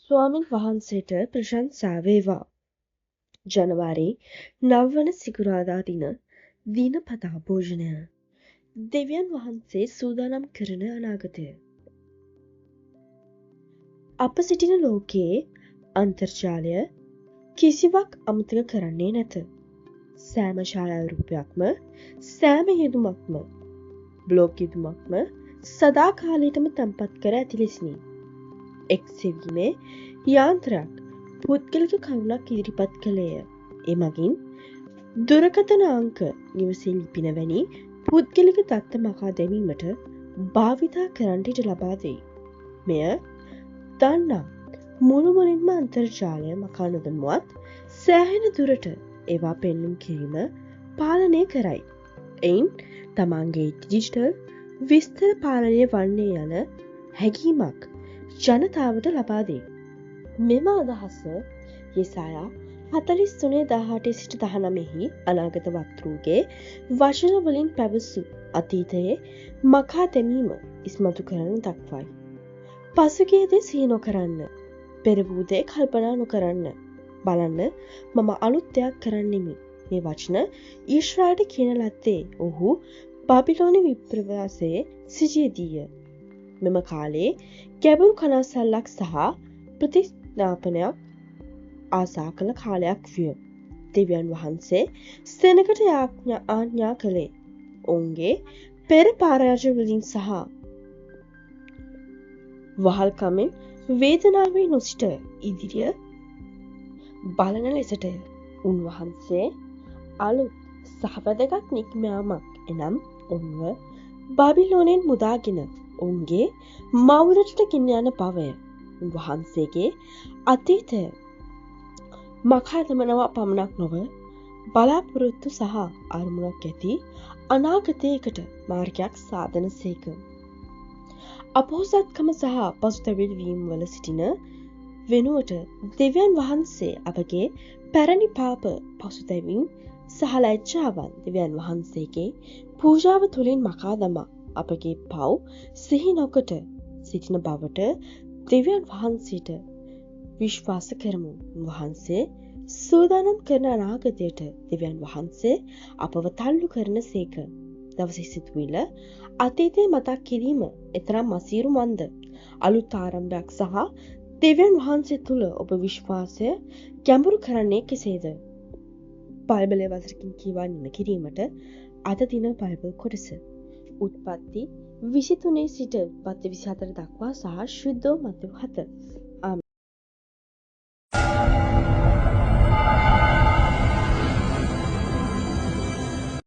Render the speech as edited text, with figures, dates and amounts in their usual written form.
ස්වාමින් වහන්සේට ප්‍රශංසා වේවා. ජනවාරි 9 වන සිකුරාදා දින දිනපතා භෝජනය. දෙවියන් වහන්සේ සූදානම් කරන අනාගතය. අප සිටින ලෝකයේ අන්තර්ජාලය කිසිවක් අමතක කරන්නේ නැත. සෑම ඡායාරූපයක්ම, සෑම යෙදුමක්ම, බ්ලොග් යෙදුමක්ම සදාකාලයටම තැන්පත් කර ඇති ලෙසිනි. එක් සෙවීමේ යාන්ත්‍රයක් පුද්ගලික කරුණක් ඉදිරිපත් කළේය. එමගින් දුරකථන අංක, නිවසේ ලිපින වැනි පුද්ගලික දත්ත මකා දැමීමට භාවිතා කරන්නට ඉඩ ලබා දෙයි. මෙය දන්නා මුළුමනින්ම අන්තර්ජාලය මකා නොදැමුවත් සෑහෙන දුරට ඒවා පෙන්නුම් කිරීම පාලනය කරයි. එයින් තමන්ගේ ඩිජිටල් විස්තර පාලනය වන්නේ යන හැඟීමක් ජනතාවට ලබා දෙයි. මෙම අදහස යෙසායා 43:18 සිට 19 අනාගත වක්තෘගේ වචන වලින් පැවසූ අතීතයේ මකා දැමීම ඉස්මතු කරන දක්වයි. පසුගිය දේ සිහි නොකරන්න, පෙර වූ දේ කල්පනා නොකරන්න. බලන්න, මම අලුත් දෙයක් කරන්නෙමි. මේ වචන ඊශ්‍රායලට කියන ලද්දේ ඔහු බාබිලෝනි විප්‍රවාසයේ සිටියදීය. මෙම කාලයේ ගැඹුරු කනස්සල්ලක් සහ ප්‍රතිස්ථාපනයක් ආසා කළ කාලයක් විය. දෙවියන් වහන්සේ සෙනඟට ආඥා කළේ ඔවුන්ගේ පෙර පරාජය වලින් සහ වහල්කමින් වේදනාවේ නොසිට ඉදිරිය බලන ලෙසටය. උන්වහන්සේ අලුත් සහ වැදගත් නික්මයාමක්, එනම් ඔවුන්ව බාබිලෝනයෙන් මුදාගෙන ඔවුන්ගේ මව් රටට ගෙන යන බවය. උන්වහන්සේගේ අතීතය මකා දමනවා පමණක් නොව බලාපොරොත්තු සහ අරමුණක් ඇති අනාගතයකට මාර්ගයක් සාදන සේක. අපොහොසත්කම සහ පසුතැවිලි වීම වල සිටින වෙනුවට දෙවියන් වහන්සේ අපගේ පැරණි පාප, පසුතැවීම් සහ ලැජ්ජාවන් දෙවියන් වහන්සේගේ පූජාව තුළින් මකා දමා අපගේ පව් සිහි නොකොට සිටින බවට දෙවියන් වහන්සේට විශ්වාස කරමු. උන්වහන්සේ සූදානම් කරන අනාගතයට දෙවියන් වහන්සේ අපව තල්ලු කරන සේක. දවසේ සිතුවිල්ල අතීතය මතක් කිරීම එතරම් අසීරු මන්ද? අලුත් ආරම්භයක් සහ දෙවියන් වහන්සේ තුළ ඔබ විශ්වාසය ගැඹුරු කරන්නේ කෙසේද? බයිබලය වසරකින් කියවා නිම කිරීමට අද දින බයිබල් කොටස. උත්පත්ති 23 සිට උත්පත්ති 24 දක්වා සහ ශුද්ධ මතෙව් 7.